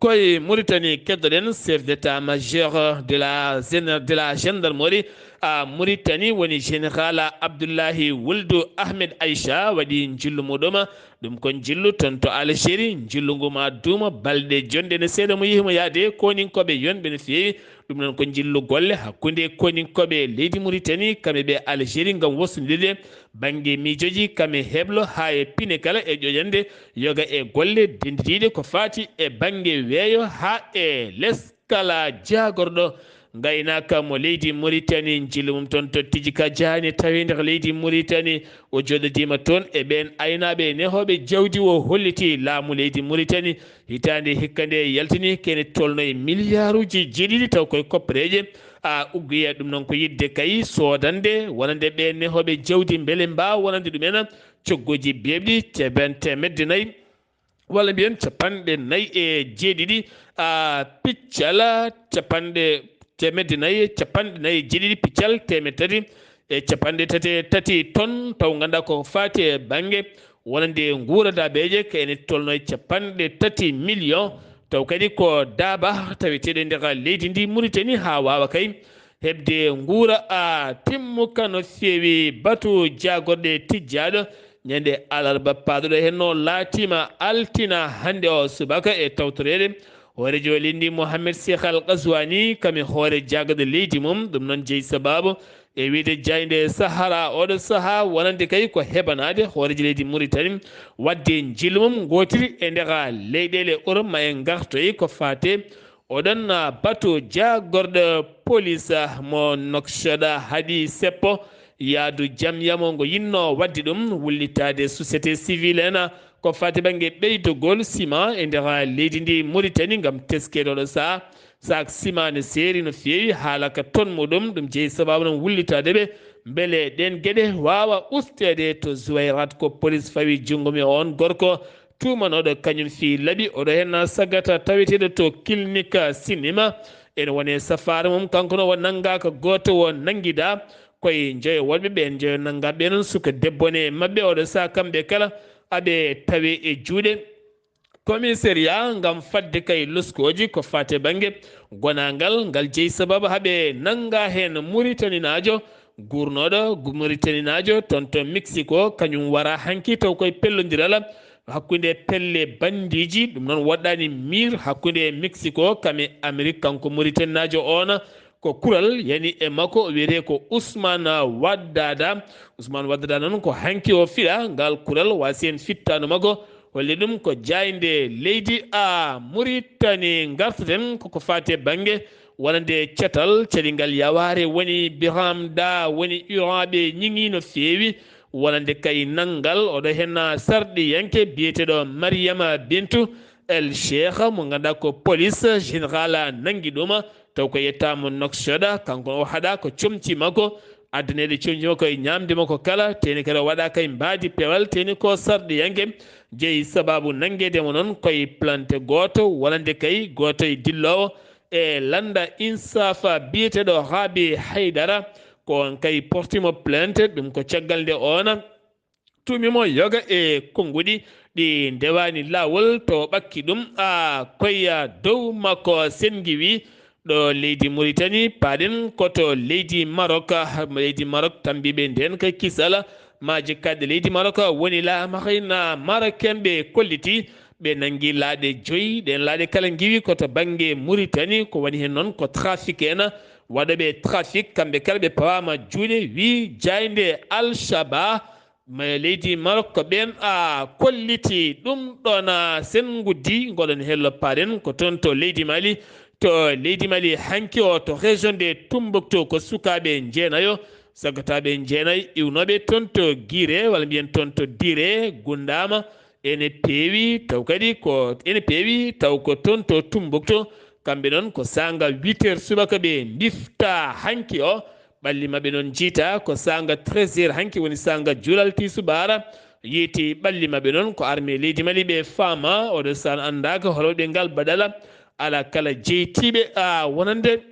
koye Muritani keddoɗen chef d'état-major de la géné-, de la gendarmerie a Muritani woni général Abdullahi Wuldu Ahmed Aïcha waɗi njillu muɗum. Ɗum ko njillu toon to Algérie, njillu ngu maa duuma balɗe jonɗe ne seeɗa mo yehi mo yaade koninkooɓe yonɓe no feewi. Ɗum noon ko njillu golle hakkunde koninkooɓe leydi Muritani kamɓe ɓe Algérie ngam wosnondirde bannge miijooji kam e heblo haa e pine kala e ƴoƴande yoga e golle dennditiiɗe ko faati e bannge weeyo haa e les kala jaagorɗo ngaynaaka mo leydi Muritani. Njillu mum toon to Tijika Jaani tawi nder leydi Muritani. O jooɗodiima toon e ɓeen aynaaɓe nehooɓe jawdi. O holliti laamu leydi Muritani hitaande hikka nde yaltini kene tolno e miliyaaruuji jeeɗiɗi taw koye koppareeje a uggiya. Ɗum noon ko yiɗde kay soodande wonande ɓeen nehooɓe jawdi mbele mbaawa wonande ɗumen cogguuji beeɓɗi teemen-, teemedde nayi walla mbiyen capanɗe nayi e jeeɗiɗi a piccal capanɗe teemedde nayi e capanɗe nayi e jeeɗiɗi piccal teemedde tati e capanɗe tati e tati ton taw ngannduɗaa ko faati e bannge wonande nguura daabeeje ka ene tolno e capanɗe tati million. Taw kadi ko daaba taweteeɗo e nder leydi ndi Muritani haa waawa kay heɓde nguura a timmuka no feewi. Batu jaagorɗe tijjaaɗo ñande alarba paaɗuɗo henno laatiima altina hannde o subaka e tawtoreede hooreejo leydi Mohamed Cheikh Al Ghazouani kam e hoore jaagorɗe leydi mum. Ɗum noon jeyi sababu e wiyde jaaynde Sahara oɗo sahaa wonande kay ko heɓanaade hooreejo leydi Muritani waɗde njillu mum ngootiri e nder leyɗeele Europe ma en ngartoy ko faate oɗon batu jaagorɗo polis mo Nouakchott haɗi seppo yaadu jam yamo ngo yinnoo waɗde ɗum, wullitaade société civile en, ko fati bannge ɓeydugol sima e nder leydi ndi Mauritanie ngam teskeede oɗo sahaa. Saak sima ne seeri no feewi, haala ka ton muɗum, ɗum jeyi sababu noon wullitaade ɓe, mbele ɗeen geɗe waawa usteede to Zouairat. Ko police fawi junngo mum e oon gorko tuumanooɗo kañum fii laɓi, oɗo heen saggata taweteeɗo to clinique Sinima. Ene wone safaara mum, kanko no o nanngaaka, gooto o nanngidaa. Koye njoyo woɗɓe ɓeen, njoyo nanngaa ɓe noon, suka debbo ne e maɓɓe, oɗo sahaa kamɓe kala aɓe tawe e juuɗe commissariat ngam fadde kay loskooji ko fate bannge gonaangal. Ngal jeyi sababu haɓe nannga heen Muritaninaajo guurnooɗo gu-, Muritaninaajo toon to Mexico, kañum wara hanki taw koye pellondiral hakkunde pelle bandiiji. Ɗum noon woɗɗaani miir hakkunde Mexico kam e Amérique. Kanko Muritaninaajo oon, ko kural yani e makko, o wiyetee ko Ousmane Waddada. Ousmane Waddada noon ko hanki o fiɗa ngal kural, waasi en fittaandu makko, holli ɗum ko jaaynde leydi a Muritani. Ngartaten koko faati e bannge wonande catal, caɗingal yawaare woni Biram Da, woni uraaɓe ñiŋi no feewi, wonande kay nanngal, oɗo heen sarɗiyanke biyeteeɗo Mariama Bintu El Cheikh, mo ngannduɗaa ko police générale nanngi ɗum, taw ko yettaama Nouakchott, kanko o haɗa ko comci makko, addaneede comci makko e ñaamde makko kala, teeni kadi o waɗa kay mbaadi pewal, teeni ko sarɗiyanke, jeyi sababu nanngeede mo noon koye plante gooto, wonande kay gooto e dilloowo e lannda Insafa biyeteeɗo Rabi Haydara, ko on kay porti mo plainte, ɗum ko caggal nde oona tuumi mo yoga e konnguɗi ɗi ndewaani laawol, to ɓakki ɗum a koya dow makko. Sen ngiwi ɗo leydi Mauritanie, paaɗen ko to leydi Maroc. Leydi Maroc tambiiɓe ndeen kay kisal maaji kaɗɗe leydi Maroc woni la marine marocaine ɓe kolliti. Ɓe nanngi laaɗe joyi, ɗeen laaɗe kala ngiwi ko to bannge Mauritanie, ko woni heen noon ko trafic en, waɗooɓe trafic, kamɓe kala ɓe pawaama juuɗe, wi jaaynde Al-Shaba. Ma leydi Maroc ko ɓeen a kolliti ɗum ɗoon. Sen nguddi ngoɗon hello paaɗen ko toon to leydi Mali. To leydi Mali hanki o to région de Tombouctou ko sukaaɓe jeenayo, saggataaɓe jeenayo iwnooɓe toon to Guiré, walla mbiyen toon to Diré, Gundama, ene peewi taw kadi ko, ene peewi taw ko toon to Tombouctou. Kamɓe noon ko saanga huit heures subaka ɓe mbifta hanki o. Ɓalli maɓɓe noon njiita ko saanga treize heures hanki woni saanga juulal tisubaara. Yiiti ɓalli maɓɓe noon ko armée leydi Mali ɓe faama. Oɗo saan anndaaka hol waɗi ɓe ngal baɗala. Alaa kala jeytiiɓe a wonande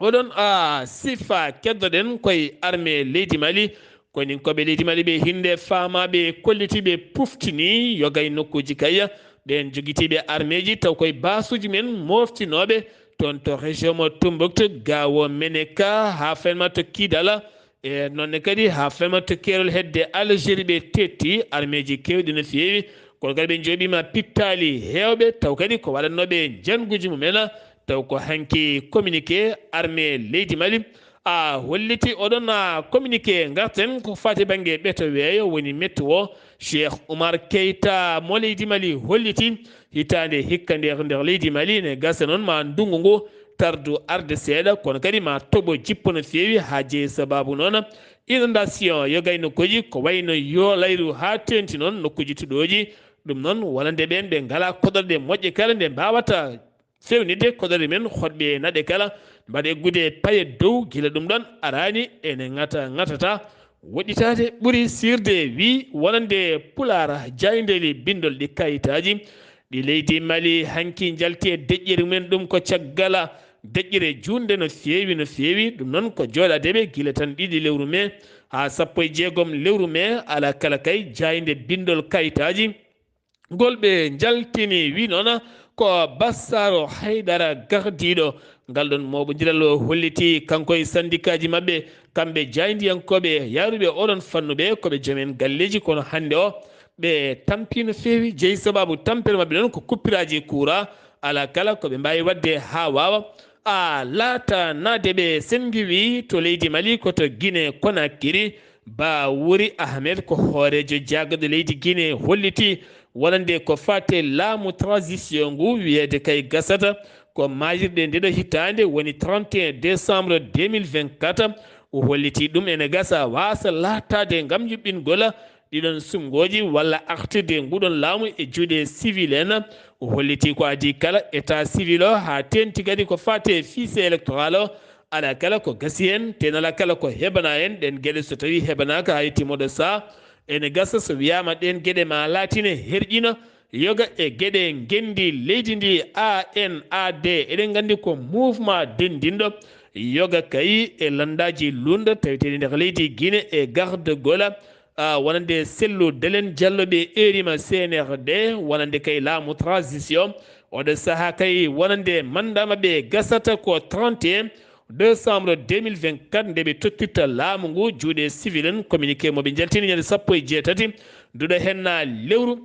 oɗon a sifa keddoɗen koye armée leydi Mali. Konin koɓe leydi Mali ɓe hinde faama ɓe kolliti ɓe puftini yogay nokkuuji kayya. Ɓeen jogitiiɓe armeeji taw koye baasuuji men moftinooɓe toon to région mo Tombouctou, Gao, Meneka, haa fenma to Kidala, e noonne kadi haa fenma to keerol hedde Algérie ɓe tetti armeeji keewɗi no feewi. Kono kadi ɓe njooɓiima pittaali heewɓe taw kadi ko waɗannooɓe jannguuji mumen. Taw ko hanki communiqué armée leydi Mali a holliti oɗon a communiqué. Ngarten ko fati bannge ɓeto weeyo woni mettu o. Cheikh Oumar Keita mo leydi Mali holliti hitaande hikka nde ko nder leydi Mali ne gasa noon ma ndunngu ngu tardu arde seeɗa, kono kadi ma toɓo jippo no feewi haa jeyi sababu noon inondation yogay nokkuuji ko wayno yo layru haa teenti noon nokkuuji tuɗooji. Ɗum noon wonande ɓeen ɓe ngalaa koɗorɗe moƴƴe kala nde mbaawata fewnitde koɗorɗe men hoɗɓe naɗe kala mbaɗa eggude paye dow. Gila ɗum ɗoon araani ene ŋata ŋatata woɗɗitaade ɓuri sirde wi wonande Pulaar jaayndeeli binndol ɗi kayitaaji ɗi leydi Mali hanki njalti e deƴƴere mumen. Ɗum ko caggal deƴƴere juunde no feewi no feewi. Ɗum noon ko jooɗaade ɓe gila tan ɗiɗi lewru mee haa sappo e jeegom lewru mee. Alaa kala kay jaaynde binndol kayitaaji ngol ɓe njaltini wi noon ko Bassaro Haydara gardiiɗo ngal ɗoon mooɓondiral o holliti kanko e sandikaaji maɓɓe, kamɓe jaayndiyankooɓe yaaruɓe oɗon fannu ɓe ko ɓe joomen galleeji, kono hannde o ɓe tampi no feewi. Jeyi sababu tampere maɓɓe noon ko kuppiraaji kuura, alaa kala ko ɓe mbaawi waɗde haa waawa a laata naade ɓe. Sen ngiwi to leydi Mali ko to Guinée Conakry, Ba Wuri Ahmed ko hooreejo jaagorɗe leydi Guinée holliti wonande ko fate laamu transition ngu wiyeede kay gasata ko maayirɗe ndeɗo hitaande woni trente et un décembre deux mille vingt-quatre. O holliti ɗum ene gasa waasa laataade ngam yuɓɓingol ɗiɗon sumngooji walla artirde nguɗon laamu e juuɗe civil en. O holliti ko adii kala état civil o, haa teeŋti kadi ko faati e fichier électoral o, alaa kala ko gasi heen, tee alaa kala ko heɓanaa heen. Ɗeen geɗe so tawii heɓanaaka haa yettii mooɗon sahaa, ene gasa so wiyaama ɗeen geɗe maa laatine herƴino yoga e geɗe ngenndi leydi ndi, A N A D. Eɗen nganndi ko mouvement denndinɗo yoga kay e lanndaaji luulndo taweteeɗi nder leydi Guinée e gardagol, a, wonande Cellou Dalein Diallo ɓe eerima C N R D, wonande kay laamu transition. Oɗo sahaa kay wonande mandat maɓɓe gasata ko trente et un décembre deux mille vingt-quatre, nde ɓe tottirta laamu ngu juuɗe civil en. Communiqué mo ɓe njaltini ñande sappo e jeetati, duɗo henna lewru.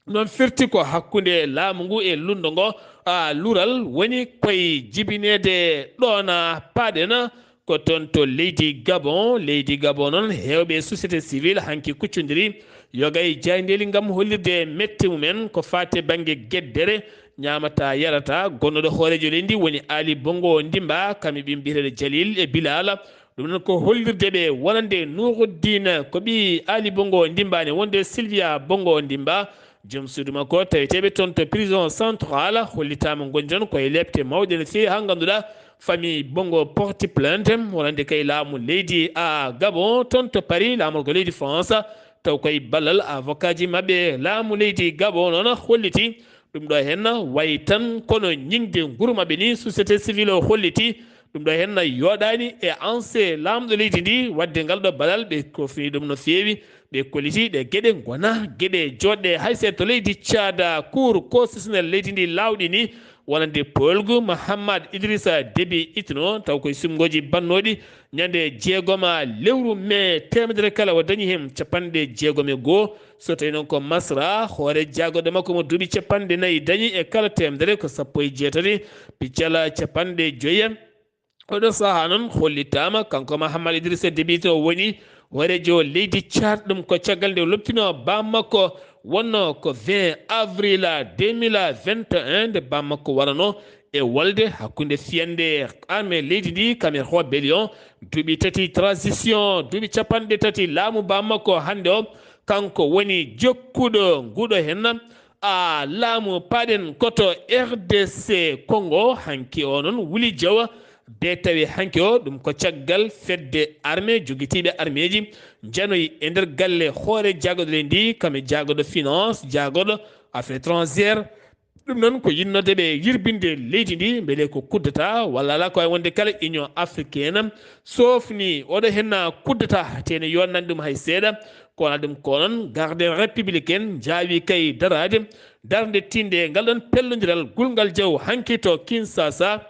Noon firti ko hakkunde laamu ngu e luulndo ngo, a, luural woni koye jibineede ɗoon, a, paaɗen ko toon to leydi Gabon. Leydi Gabon noon, heewɓe e société civile hanki kuccondiri yoga e jaayndeeli ngam hollirde mette mumen ko faati e bannge geddere, ñaamata, yarata. Gonnooɗo hooreejo leydi woni Ali Bongo Ndimba, kam e ɓiɓɓe biyeteeɓe Jalil e Bilal. Ɗum noon ko hollirde ɓe wonande Nuruddin, ko ɓii Ali Bongo Ndimba ne, wonde Sylvia Bongo Ndimba, joom suudu makko, taweteeɓe toon to prison central. Hollitaama ngonɗon ko e leepte mawɗe no feewi, haa ngannduɗaa famille Bongo porti plainte wonande kay laamu leydi, a, Gabon toon to Paris, laamorgo leydi France, taw koye ballal avocat ji maɓɓe. Laamu leydi Gabon noon holliti ɗum ɗo henna wayi tan kono ñiŋde nguru maɓɓe ni, société civile o holliti ɗum ɗo henna yooɗaani e anse laamɗo leydi ndi. Waɗde ngal ɗo balal ɓe kofni ɗum no feewi, ɓe kolliti ɗe geɗe ngona geɗe jooɗɗe hay seeɗa. To leydi Caada, Cour constitutionnelle leydi ndi laawɗini wonande poolgu Mahammad Idrissa Déby Itno, taw koye sumngooji bannooɗi ñande jeegoma lewru mee, teemedere kala o dañi heen capanɗe jeegom e goo. So tawii noon ko Masra, hoore jaagorɗe makko mo duuɓi capanɗe nayi dañi e kala teemedere ko sappo e jeetati piccal capanɗe joyi. Oɗo sahaa noon hollitaama kanko Mahammad Idrissa Déby Itno o woni hooreejo leydi Caad. Ɗum ko caggal nde o lomtino bammakko, wonno ko vingt avril deux mille vingt et un, nde bammakko waranoo e wolde hakkunde fiyande armée leydi ndi, kam e rébellion, duuɓi tati transition, duuɓi capanɗe tati laamu bammakko. Hannde o, kanko woni jokkuɗo nguɗo henna, a, laamu, paaɗen ko to R D C Congo. Hanki o noon wuli jawa de tawi hanki o, ɗum ko caggal fedde armée, jogitiiɓe armeeji njanoyi e nder galle hoore jaagorɗe ndi, kam e jaagorɗo finance, jaagorɗo affaires étrangères. Ɗum noon ko yiɗnode ɓe yirbinde leydi ndi, mbele ko coup d'État walla alaa, ko wayi wonde kala Union africaine soofni oɗo henna coup d'État, te ene yooɗaani ɗum hay seeɗa. Ko wonaa ɗum ko noon, garde républicaine njaawi kay daraade darnde tiinde ngal ɗon pellondiral gulngal jaw hanki to Kinshasa.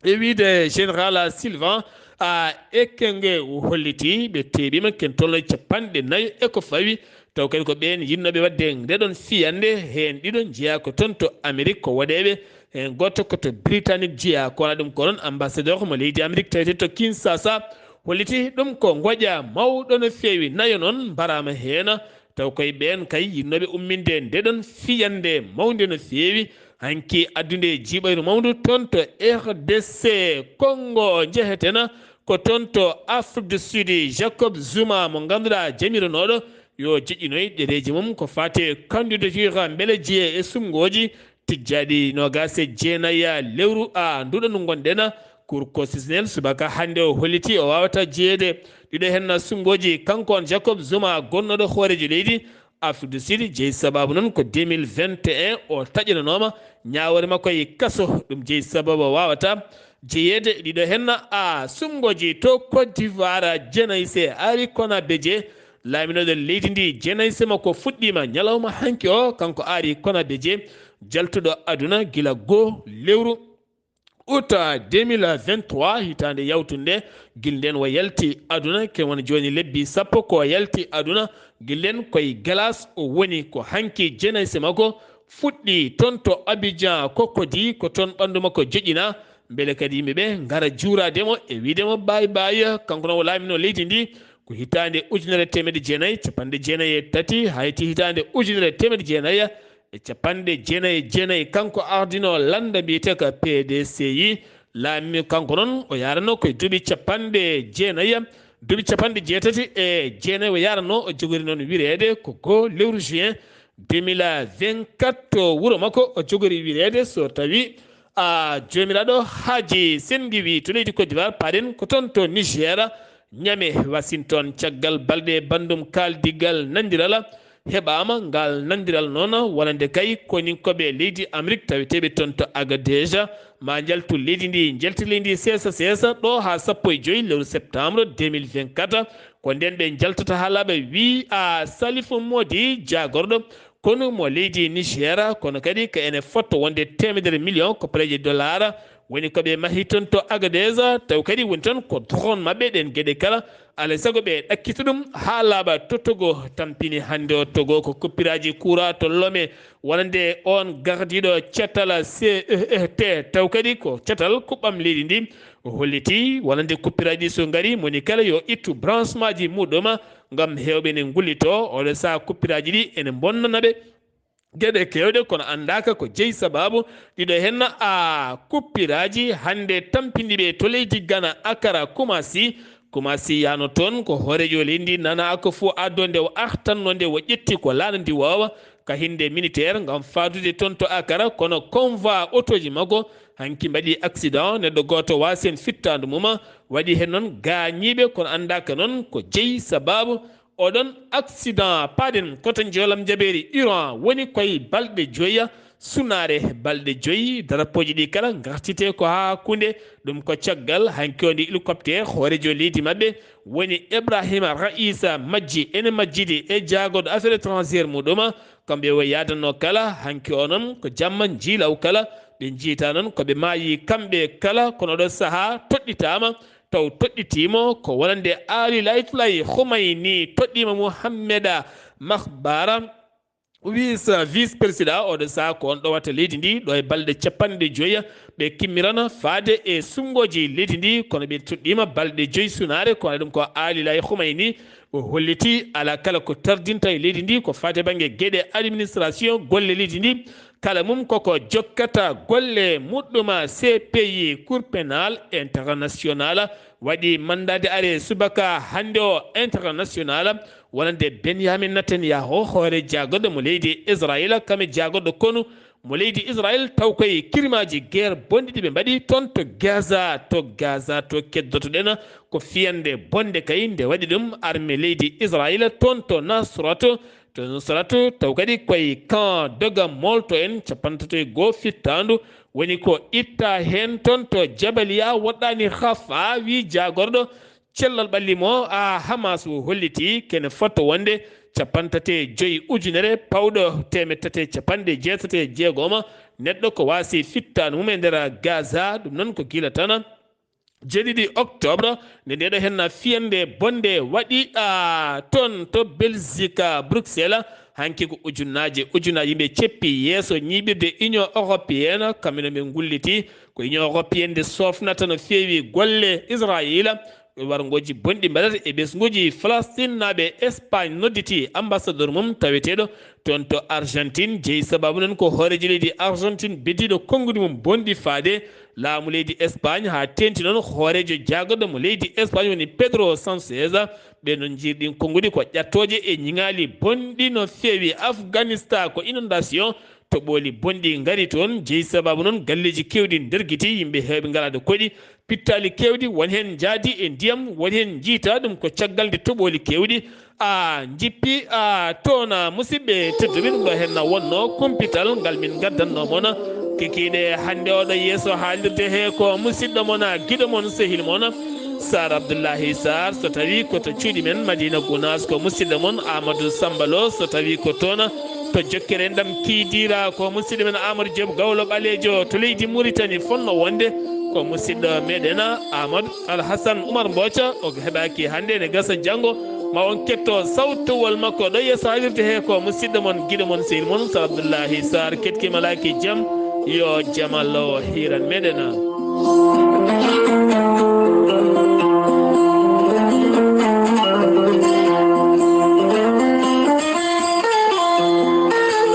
E wiyde Général Sylvain a Ekenge o holliti ɓe teeɓiima ken tolno capanɗe nayo e ko fawi, taw kadi ko ɓeen yiɗnooɓe waɗde nde ɗon fiyande. Heen ɗiɗo njeyaa ko toon to Amérique, ko woɗeeɓe, heen gooto ko to Britannique jeyaa. Ko wonaa ɗum ko noon, ambassadeur mo leydi Amérique tawetee to Kinshasa holliti ɗum ko ngoƴa mawɗo no feewi. Nayo noon mbaraama heen, taw koye ɓeen kay yiɗnooɓe umminde nde ɗon fiyande mawnde no feewi. Hanki addude jiiɓayru mawndu toon to R D C Congo, njehetena ko toon to Afrique du Sud, Jacob Zuma mo ngannduɗaa jamironooɗo yo joƴƴinoy ɗereeji mum ko faati e candidature mbele jeye e sumngooji tijjaaɗi noogaas e jeenayi lewru a nduɗo ndu ngonɗen. Cour constitutionnelle subaka hannde o holliti o waawata jeyeede ɗiɗo heen sumngooji. Kanko on Jacob Zuma gonnooɗo hooreejo leydi Afrique du Sud, jeyi sababu noon ko deux mille vingt et un o taƴananooma ñaawoore makko e kaso. Ɗum jeyi sababu o waawata jeyeede ɗiɗo heen a sumngooji. To Côte d'Ivoire, Jenaise Ari Kona Beje, laaminooɗo leydi ndi, Jenaise makko fuɗɗiima ñalawma hanki o, kanko Ari Kona Beje, jaltuɗo aduna gila goo lewru août deux mille vingt-trois, hitaande yawtunde, gila ndeen o yalti aduna, ken woni jooni lebbi sappo ko o yalti aduna. Gila ndeen koye galas o woni. Ko hanki Jenaise makko fuɗɗi toon to Abidjan, Cocody, ko toon ɓanndu makko joƴƴinaa. Mbele kadi yimɓe ɓe ngara juuraade mo e wiyde mo baay baay. Kanko noon o laaminoo leydi ndi ko hitaande ujunere e teemedde jeenayi e capanɗe jeenayi e tati haa yetti hitaande ujunere e teemedde jeenayi e capanɗe jeenayi e jeenayi. Kanko ardinoo lannda mbiyetee ko P D C I, Laami kanko noon o yaranno koye duuɓi capanɗe jeenayi, duuɓi capanɗe jeetati e jeenayi o yaranno, o jogori noon wireede ko goo lewru juin deux mille vingt-quatre to wuro makko. O jogori wireede so tawi a joomiraaɗo haaji senndi wi to leydi Côte d'Ivoire, paaɗen ko toon to Niger, Ñame Washington. Caggal balɗe banndum kaaldigal nanndiral heɓaama. Ngal nanndiral noon wonande kay koninkooɓe leydi Amérique taweteeɓe toon to Agadez, ma njaltu leydi ndi, njalti leydi ndi seesa seesa ɗo haa sappo e joy lewru septembre deux mille vingt-quatre. Ko ndeen ɓe njaltata haa laaɓa, wi a Salifu Modi, jaagorɗo konu mo leydi Niger, kono kadi ko ene fotto wonde teemedere million koppareeje dollar woni ko ɓe mahi toon to Agadez, taw kadi woni toon ko drone maɓɓe. Ɗeen geɗe kala, alaa e sago ɓe ɗakkita ɗum haa laaɓa. To Togo tampini hannde o, Togo ko kuppiraaji kuuraa to Lome, wonande oon gardiiɗo catal C E E T, taw kadi ko catal kuɓɓam leydi ndi. O holliti wonande kuppiraaji ɗi so ngari, moni kala yo ittu branchemaaji muɗum ngam heewɓe ne ngullitoo. Oɗo sahaa kuppiraaji ɗi ene mbonnana ɓe. Geɗe keewɗe, kono anndaaka ko jeyi sabaabu ɗiɗo heen a kuppiraaji hannde tampindi ɓe to leydi Gana, Akara, Kumasi. Kumasi yano toon ko hooreejo leydi ndi nanaaka fof addonde o artanno nde o ƴetti ko laana ndi waawa ka hinde militaire ngam faadude toon to Akara, kono convoi otooji makko hanki mbaɗi accident, neɗɗo gooto waasi heen fittaandu mum, waɗi heen noon gaañiiɓe, kono anndaaka noon ko jeyi sabaabu oɗon accident. Paaɗen ko to Njoolam Jabeeri, Iran, woni koye balɗe joyi, sunaare balɗe joyi, darapooji ɗi kala ngartite ko haa hakkunde. Ɗum ko caggal hanki o nde hélicoptère hooreejo leydi maɓɓe woni Ibrahima Raïsa majji, ene majjidi e jaagorɗo affaire étrangère muɗum. Kamɓe o yaadanno kala, hanki o noon ko jamma njiilaw kala, ɓe njiyta noon ko ɓe maayi kamɓe kala, kono oɗo sahaa toɗɗitaama, taw toɗɗitiimo ko wonande Ali Ayatollah Khomeini, toɗɗiima Mohammeda Makhbara, vice, vice président. Oɗo sahaa ko on ɗowata leydi ndi, ɗo e balɗe capanɗe joyi ɓe kimmirana faade e suɓngooji leydi ndi, kono ɓe toɗɗiima balɗe joyi sunaare, ko wonande ɗum ko Ali Khomeini. O holliti alaa kala ko tardinta e leydi ndi ko faati e bannge geɗe administration, golle leydi ndi, kala mum koko jokkata golle muɗɗum. C P I, Cour pénale internationale, waɗi mandat d'arrêt subaka hannde o international wonande Benyamin Netanyahu, hoore jaagorɗo mo leydi Israila, kam e jaagorɗo konu mo leydi Israel, taw koye kirimaaji guerre bonɗi ɗi ɓe mbaɗi toon to Gaza, to Gaza to keddotoɗen. Ko fiyande bonde kay nde waɗi ɗum armée leydi Israel toon to Nasrat, to Nusrat, taw kadi koye camp Doga Molto en capanɗe tati e goo fittaandu woni ko itta heen toon to Jabaliya, woɗɗaani Rafah, wi jaagorɗo cellal ɓalli mo a Hamas o holliti kene fotto wonde capanɗe tati e joyi ujunere pawɗo teemedde tati e capanɗe jeetati e jeegom neɗɗo ko waasi fittaandu mum e nder Gaza. Ɗum noon ko gila tan jeeɗiɗi octobre nde ndeɗo henna fiyande bonde waɗi a toon to Belgique, Bruxelles. Hanki ko ujunnaaje ujunnaaje yimɓe ceppi yeeso ñiiɓirde Union Européenne, kamɓe no ɓe ngulliti ko Union Européenne nde sofnata no feewi golle Israila. Warngooji bonɗi mbaɗata e ɓesnguuji Falastin naaɓe. Espagne nodditi ambassadeur mum taweteeɗo toon to Argentine. Jeyi sababu noon ko hooreejo leydi Argentine beddiiɗo konguɗi mum bonɗi faade laamu leydi Espagne, haa teenti noon hooreejo jaagorɗo mo leydi Espagne woni Pedro Sanchez. Ɓe noon njiyri ɗin konguɗi ko ƴattooje e ñiŋaali bonɗi no feewi. Afghanistan ko inondation, toɓooli bonɗi ngari toon, jeyi sababu noon galleeji keewɗi ndergiti, yimɓe heewɓe ngalaade koɗi, pittaali keewɗi, won heen njaadi e ndiyam, won heen njiita ɗum ko caggal nde toɓooli keewɗi a njippi a toon. Musidɓe tedduɓe, ɗum ɗo heen na wonno kumpital ngal min ngaddanno mon kikiiɗe hannde oɗo yeeso haalirde he ko musidɗo mon, giɗo mon, sehil mon, Sar Abdoullahi Sar, so tawi ko to cuuɗi men Madina Gounass ko musidɗo mon Amadou Samba Lo, so tawi ko toon to jokkere enɗam Kidira ko musidɗo men Amadou Diop Gawlo Ɓaleejo, to leydi Mauritanie fonno wonde ko musidɗo meɗen Amadou Alhassan Oumar Mboca. O heɓaki hannde, ene gasa janngo ma on ketto sawtowol makko. Ɗo yeeso haalirde he ko musidɗo mon, giɗo mon, sehil mon, Sar Abdoullahi Sar. Keɗkima laaki jam, yo jam Allah hiiran meɗen.